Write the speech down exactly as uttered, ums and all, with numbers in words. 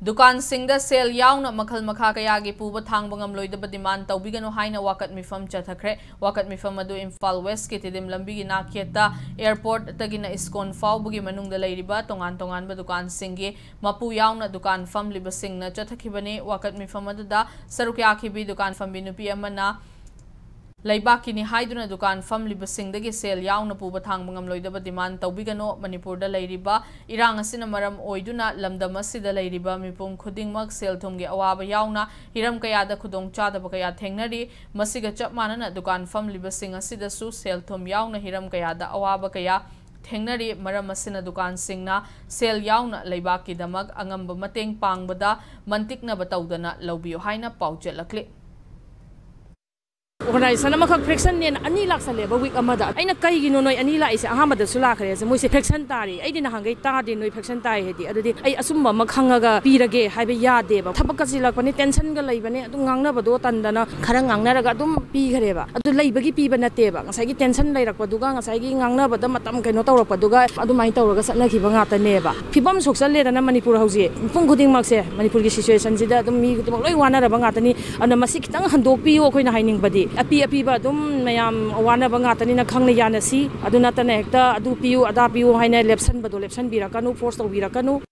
ꯗꯨꯀꯥꯟꯁꯤꯡꯗ ꯁꯦꯜ ꯌꯥꯎꯅ ꯃꯈꯜ ꯃꯈꯥ ꯀꯌꯥꯒꯤ ꯄꯨꯕ ꯊꯥꯡꯕ ꯉꯝꯂꯣꯏꯗꯕ ꯗꯤꯃꯥꯟ ꯇꯧꯕꯤꯒꯅꯨ ꯍꯥꯏꯅ ꯋꯥꯀꯠ ꯃꯤꯐꯝ ꯆꯠꯊꯈ꯭ꯔꯦ꯫ ꯋꯥꯀꯠ ꯃꯤꯐꯝ ꯑꯗꯨ ꯏꯝꯐꯥꯜ ꯋꯦꯁꯀꯤ ꯇꯤꯗꯤꯝ ꯂꯝꯕꯤꯒꯤ ꯅꯥꯛꯌꯦꯠꯇ ꯑꯦꯌꯔꯄꯣꯔꯠꯇꯒꯤꯅ ꯏꯁꯀꯣꯟ ꯐꯥꯎꯕꯒꯤ ꯃꯅꯨꯡꯗ ꯂꯩꯔꯤꯕ ꯇꯣꯉꯥꯟ ꯇꯣꯉꯥꯟꯕ ꯗꯨꯀꯥꯟꯁꯤꯡꯒꯤ ꯃꯄꯨ ꯌꯥꯎꯅ ꯗꯨꯀꯥꯟ ꯐꯝꯂꯤꯕꯁꯤꯡꯅ ꯆꯠꯊꯈꯤꯕꯅꯤ꯫ ꯋꯥꯀꯠ ꯃꯤꯐꯝ ꯑꯗꯨꯗ ꯁꯔꯨꯛ ꯌꯥꯈꯤꯕꯤ ꯗꯨꯀꯥꯟ ꯐꯝꯕꯤ ꯅꯨꯄꯤ ꯑꯃꯅ ꯂꯩꯕꯥꯛꯀꯤꯅꯤ ꯍꯥꯏꯗꯨꯅ ꯗꯨꯀꯥꯟ ꯐꯝꯂꯤꯕꯁꯤꯡꯗꯒꯤ ꯁꯦꯜ ꯌꯥꯎꯅ ꯄꯨꯕ ꯊꯥꯡꯕ ꯉꯝꯂꯣꯏꯗꯕ ꯗꯤꯃꯥꯟ ꯇꯧꯕꯤꯒꯅꯨ꯫ ꯃꯅꯤꯄꯨꯔꯗ ꯂꯩꯔꯤꯕ ꯏꯔꯥꯡ ꯑꯁꯤꯅ ꯃꯔꯝ ꯑꯣꯏꯗꯨꯅ ꯂꯝꯗꯝ ꯑꯁꯤꯗ ꯂꯩꯔꯤꯕ ꯃꯤꯄꯨꯝ ꯈꯨꯗꯤꯡꯃꯛ ꯁꯦꯜ ꯊꯨꯝꯒꯤ ꯑꯋꯥꯕ ꯌꯥꯎꯅ ꯍꯤꯔꯝ ꯀꯌꯥꯗ ꯈꯨꯗꯣꯡꯆꯥꯗꯕ ꯀꯌꯥ ꯊꯦꯡꯅꯔꯤ꯫ ꯃꯁꯤꯒ ꯆꯞ ꯃꯥꯟꯅꯅ ꯗꯨꯀꯥꯟ ꯐꯝꯂꯤꯕꯁꯤꯡ ꯑꯁꯤꯗꯁꯨ ꯁꯦꯜ ꯊꯨꯝ ꯌꯥꯎꯅ ꯍꯤꯔꯝ ꯀꯌꯥꯗ ꯑꯋꯥꯕ ꯀꯌꯥ ꯊꯦꯡꯅꯔꯤ꯫ ꯃꯔꯝ ꯑꯁꯤꯅ ꯗꯨꯀꯥꯟꯁꯤꯡꯅ ꯁꯦꯜ ꯌꯥꯎꯅ ꯂꯩꯕꯥꯛꯀꯤꯗꯃꯛ ꯑꯉꯝꯕ ꯃꯇꯦꯡ ꯄꯥꯡꯕꯗ ꯃꯟꯇꯤꯛꯅꯕ ꯇꯧꯗꯅ ꯂꯧꯕꯤꯌꯨ ꯍꯥꯏꯅ ꯄꯥꯎꯖꯦꯜꯂꯛꯂꯤ꯫ ꯑꯣꯔꯒꯅꯥꯏꯖꯦꯁꯟ ꯑꯃꯈꯛ ꯐ꯭ꯔꯦꯛꯁꯟꯅꯦꯅ ꯑꯅꯤ ꯂꯥꯛꯁꯜꯂꯦꯕ ꯋꯤꯛ ꯑꯃꯗ꯫ ꯑꯩꯅ ꯀꯩꯒꯤꯅꯣ ꯅꯣꯏ ꯑꯅꯤ ꯂꯥꯛꯏꯁꯦ? ꯑꯍꯥꯟꯕꯗꯁꯨ ꯂꯥꯛꯈ꯭ꯔꯦꯁꯦ, ꯃꯣꯏꯁꯦ ꯐ꯭ꯔꯦꯛꯁꯟ ꯇꯥꯔꯤ꯫ ꯑꯩꯗꯤ ꯅꯍꯥꯟꯈꯩ ꯇꯥꯗꯦ ꯅꯣꯏ ꯐ꯭ꯔꯦꯛꯁꯟ ꯇꯥꯏ ꯍꯥꯏꯗꯤ꯫ ꯑꯗꯨꯗꯤ ꯑꯩ ꯑꯆꯨꯝꯕ ꯑꯃ ꯈꯪꯉꯒ ꯄꯤꯔꯒꯦ ꯍꯥꯏꯕ ꯌꯥꯗꯦꯕ꯫ ꯊꯕꯛꯀ ꯆꯤꯜꯂꯛꯄꯅꯦ, ꯇꯦꯟꯁꯟꯒ ꯂꯩꯕꯅꯦ, ꯑꯗꯨꯝ ꯉꯥꯡꯅꯕꯗꯣ ꯇꯟꯗꯅ ꯈꯔ ꯉꯥꯡꯅꯔꯒ ꯑꯗꯨꯝ ꯄꯤꯈ꯭ꯔꯦꯕ꯫ ꯑꯗꯨ ꯂꯩꯕꯒꯤ ꯄꯤꯕ ꯅꯠꯇꯦꯕ, ꯉꯁꯥꯏꯒꯤ ꯇꯦꯟꯁꯟ ꯂꯩꯔꯛꯄꯗꯨꯒ ꯉꯁꯥꯏꯒꯤ ꯉꯥꯡꯅꯕꯗ ꯃꯇꯝ ꯀꯩꯅꯣ ꯇꯧꯔꯛꯄꯗꯨꯒ ꯑꯗꯨꯃꯥꯏꯅ ꯇꯧꯔꯒ ꯆꯠꯅꯈꯤꯕ ꯉꯥꯛꯇꯅꯦꯕ꯫ ꯐꯤꯕꯝ ꯁꯣꯛꯆꯜꯂꯦꯗꯅ ꯃꯅꯤꯄꯨꯔ ꯍꯧꯖꯤꯛ꯫ ꯃꯤꯄꯨꯝ ꯈꯨꯗꯤꯡꯃꯛꯁꯦ, ꯃꯅꯤꯄꯨꯔꯒꯤ ꯁꯤꯆꯨꯋꯦꯁꯟꯁꯤꯗ ꯑꯗꯨꯝ ꯃꯤ ꯈꯨꯗꯤꯡꯃꯛ ꯂꯣꯏ ꯋꯥꯅꯔꯕ ꯉꯥꯛꯇꯅꯤ꯫ ꯑꯗꯨꯅ ꯃꯁꯤ ꯈꯤꯇꯪ ꯍꯟꯗꯣꯛꯄꯤꯌꯨ ꯑꯩꯈꯣꯏꯅ ꯍꯥꯏꯅꯤꯡꯕꯗꯤ꯫ ꯑꯄꯤ ꯑꯄꯤꯕ ꯑꯗꯨꯝ ꯃꯌꯥꯝ ꯋꯥꯅꯕ ꯉꯥꯛꯇꯅꯤꯅ ꯈꯪꯅ ꯌꯥꯅꯁꯤ꯫ ꯑꯗꯨ ꯅꯠꯇꯅ ꯍꯦꯛꯇ ꯑꯗꯨ ꯄꯤꯌꯨ ꯑꯗꯥ ꯄꯤꯌꯨ ꯍꯥꯏꯅ ꯂꯦꯞꯁꯟꯕꯗꯣ ꯂꯦꯞꯁꯟꯕꯤꯔꯛꯀꯅꯨ, ꯐꯣꯔꯁ ꯇꯧꯕꯤꯔꯛꯀꯅꯨ꯫